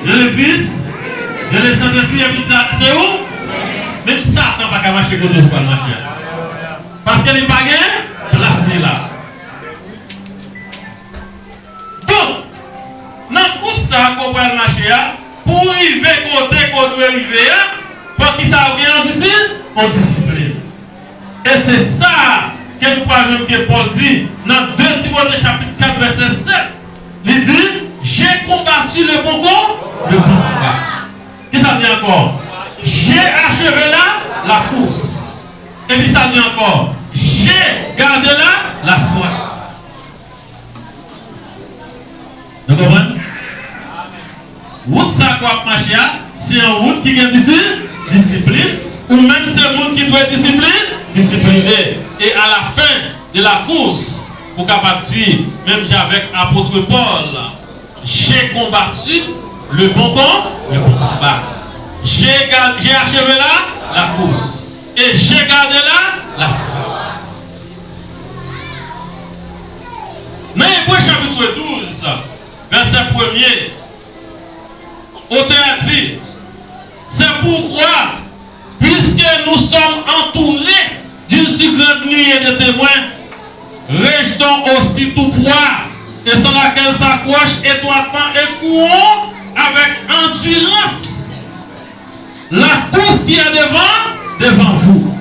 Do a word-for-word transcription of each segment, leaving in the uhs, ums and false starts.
Gen legliz, gen legliz nan fi epi sa, se ou? Menm Satan pa ka mache kote w pral mache a. Paske li pa gen plas li la. Donk, nan kous sa a ke w pral mache a, pou w rive kote ke w dwe rive a, fòk ki sa w gen yon disi-, yon disiplin. E se sa ke nou pral jwenn ke Pòl di nan de Timote chapit kat vèsè sèt. Li di, J'ai combattu le bon com-, le bon combat. Ki sa l di ankò? J'ai achevé la, la course. Epi sa l di ankò? J'ai gardé la, la foi. Nou konprann? Wout sa ke w ap mache a, se yon wout ki gen disi-, disiplin. Ou menm se moun ki dwe disiplin, disipline. E à la fin de la course, ou kapab di, menm jan avèk apot Pòl, j'ai combattu le bon com-, le bon combat. J'ai ga-, j'ai achevé la, la course. Et j'ai gardé la, la foi. Nan Ebre chapit douz, vèsè premye, otè a di, C'est pourquoi, puisque nous sommes entourés d'une si grande nuée de témoins, rejetons aussi tout poids et sans laquelle s'accroche étroitement et courons avec endurance la course qui est devant, devant vous.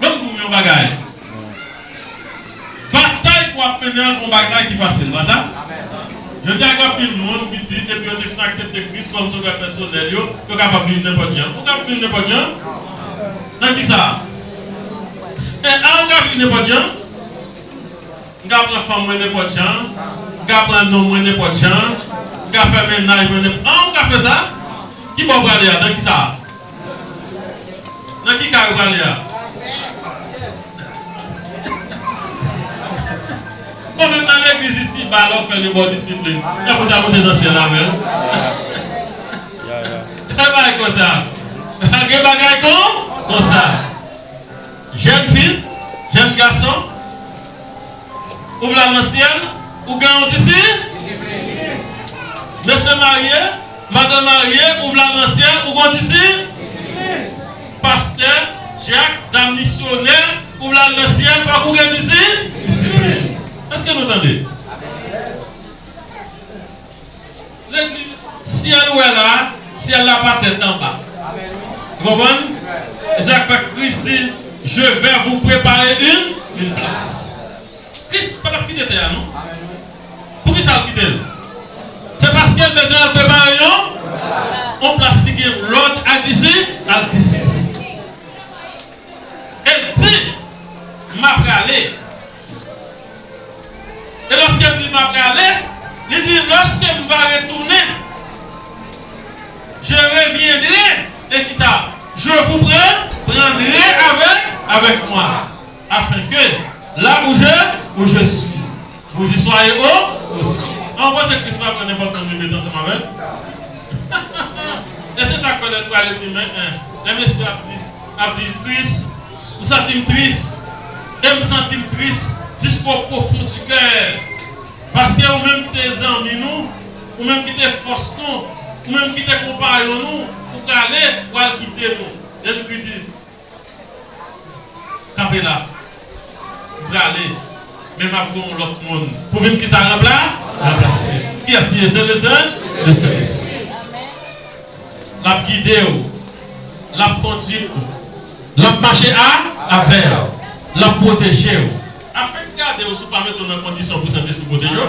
Ban m di w yon bagay. Batay ke w ap mennen an, yon bagay ki fasil, pa sa? Jodi a, gen anpil moun ki di, depi yo te fin aksepte Kris kòm sovè pèsonèl yo, yo kapab viv nenpòt jan. Ou kapab viv nenpòt jan? Nan ki sa? E, a, ou ka viv nenpòt jan? M ka pran fanm mwen nenpòt jan. M ka pran nonm mwen nenpòt jan. M ka fè mennaj mwen nenpòt jan. An, ou ka fè sa? Ki bò w prale a? Nan ki sa? Nan ki kay ou prale a? Bon, menm nan legliz isi, ba lè w fè li ba w disiplin. Lè pou ta monte nan syèl avè l. Se bagay konsa. Gen bagay kon, konsa. Jèn fi, jèn gason, ou vle al nan syèl, ou gen yon disi-, mesye marye, madanm marye, ou vle al nan syèl, ou gen yon disi-, pastè, dyak, dam misyonè, ou vle al nan syèl, fòk ou gen disi-, disiplin. Èske nou tande? Legliz, syèl ou wè la, syèl la pa tèt anba. Ou konprann? E se sa k fè Kris di, Je vais vous préparer une, une place. Kris pa t ap kite tè a, non. Poukisa l kite l? Se paske l bezwen al prepare yon, yon plas ki gen lòd a disi-, a disiplin. E l di, M a prale. E lòske l di, M a prale, li di, Lorsque m va retourner, je reviendrai, e kisa? Je vous prendrai avec, avec moi, afin que là où je, où je suis, vous y soyez aussi. An, ou panse Kris pa pran nenpòt moun li met ansanm avè l? E se sa k fè lè l prale, li di, men, en, lè mesye ap di, ap di, Kris, m santi m tris. E m santi m tris jusqu'au profond du cœur. Paske ou menm ki te zanmi nou, ou menm ki te fòs nou, ou menm ki te konpayon nou, ou prale, ou al kite nou. E nou ki di, Kanpe la. M prale. Men m ap voye yon lòt moun pou vin kisa? Ranpla-, ranplase. Kiyès li ye? Se Lesenyè? Lesenyè. L ap gide w. L ap kondui w. L ap mache a, avè w. L ap pwoteje w. Afin gade w si w pa mete w nan kondisyon pou Sentespri pwoteje w.